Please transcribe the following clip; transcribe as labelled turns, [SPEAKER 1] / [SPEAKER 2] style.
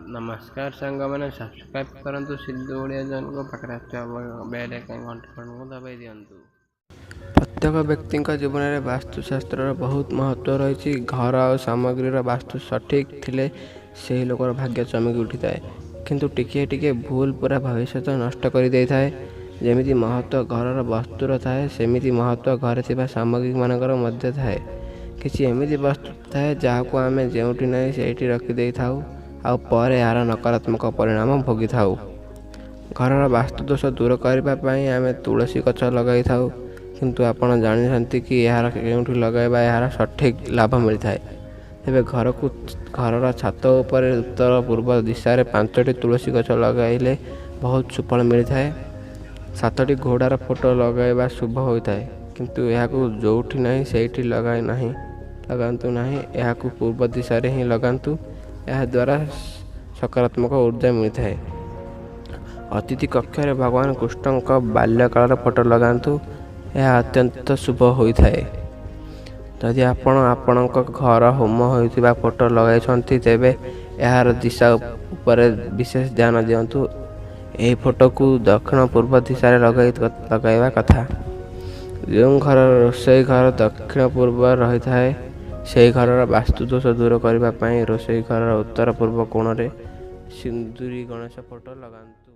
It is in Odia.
[SPEAKER 1] ନମସ୍କାର ସାଙ୍ଗମାନେ, ସବସ୍କ୍ରାଇବ୍ କରନ୍ତୁ ସିଦ୍ଧୁ ଓଡ଼ିଆ ଜନଙ୍କ ପାଖରେ ଆସୁଥିବା ବେଲ୍ ଆଇକନ୍ ଘଣ୍ଟି ବଟନକୁ ଦବାଇ ଦିଅନ୍ତୁ।
[SPEAKER 2] ପ୍ରତ୍ୟେକ ବ୍ୟକ୍ତିଙ୍କ ଜୀବନରେ ବାସ୍ତୁଶାସ୍ତ୍ରର ବହୁତ ମହତ୍ତ୍ୱ ରହିଛି। ଘର ଆଉ ସାମଗ୍ରୀର ବାସ୍ତୁ ସଠିକ୍ ଥିଲେ ସେହି ଲୋକର ଭାଗ୍ୟ ଚମକି ଉଠିଥାଏ, କିନ୍ତୁ ଟିକିଏ ଟିକିଏ ଭୁଲ ପୁରା ଭବିଷ୍ୟତ ନଷ୍ଟ କରିଦେଇଥାଏ। ଯେମିତି ମହତ୍ତ୍ୱ ଘରର ବସ୍ତୁର ଥାଏ, ସେମିତି ମହତ୍ତ୍ୱ ଘରେ ଥିବା ସାମଗ୍ରୀମାନଙ୍କର ମଧ୍ୟ ଥାଏ। କିଛି ଏମିତି ବସ୍ତୁ ଥାଏ ଯାହାକୁ ଆମେ ଯେଉଁଠି ନାହିଁ ସେଇଠି ରଖିଦେଇଥାଉ, ଆଉ ପରେ ଏହାର ନକାରାତ୍ମକ ପରିଣାମ ଭୋଗିଥାଉ। ଘରର ବାସ୍ତୁଦୋଷ ଦୂର କରିବା ପାଇଁ ଆମେ ତୁଳସୀ ଗଛ ଲଗାଇଥାଉ, କିନ୍ତୁ ଆପଣ ଜାଣିଛନ୍ତି କି ଏହାର କେଉଁଠି ଲଗାଇବା ଏହାର ସଠିକ୍ ଲାଭ ମିଳିଥାଏ? ତେବେ ଘରକୁ ଘରର ଛାତ ଉପରେ ଉତ୍ତର ପୂର୍ବ ଦିଶାରେ 5ଟି ତୁଳସୀ ଗଛ ଲଗାଇଲେ ବହୁତ ସୁଫଳ ମିଳିଥାଏ। 7ଟି ଘୋଡ଼ାର ଫଟୋ ଲଗାଇବା ଶୁଭ ହୋଇଥାଏ, କିନ୍ତୁ ଏହାକୁ ଯେଉଁଠି ନାହିଁ ସେଇଠି ଲଗାଇ ନାହିଁ ଲଗାନ୍ତୁ ନାହିଁ। ଏହାକୁ ପୂର୍ବ ଦିଶାରେ ହିଁ ଲଗାନ୍ତୁ, ଏହାଦ୍ୱାରା ସକାରାତ୍ମକ ଉର୍ଜା ମିଳିଥାଏ। ଅତିଥି କକ୍ଷରେ ଭଗବାନ କୃଷ୍ଣଙ୍କ ବାଲ୍ୟକାଳର ଫଟୋ ଲଗାନ୍ତୁ, ଏହା ଅତ୍ୟନ୍ତ ଶୁଭ ହୋଇଥାଏ। ଯଦି ଆପଣ ଆପଣଙ୍କ ଘର ହୋମ ହୋଇଥିବା ଫଟୋ ଲଗାଇଛନ୍ତି, ତେବେ ଏହାର ଦିଶା ଉପରେ ବିଶେଷ ଧ୍ୟାନ ଦିଅନ୍ତୁ। ଏହି ଫଟୋକୁ ଦକ୍ଷିଣ ପୂର୍ବ ଦିଶାରେ ଲଗାଇବା କଥା। ଯେଉଁ ଘରର ରୋଷେଇ ଘର ଦକ୍ଷିଣ ପୂର୍ବ ରହିଥାଏ, ସେହି ଘରର ବାସ୍ତୁଦୋଷ ଦୂର କରିବା ପାଇଁ ରୋଷେଇ ଘରର ଉତ୍ତର ପୂର୍ବ କୋଣରେ ସିନ୍ଦୁରୀ ଗଣେଶ ଫଟୋ ଲଗାନ୍ତୁ।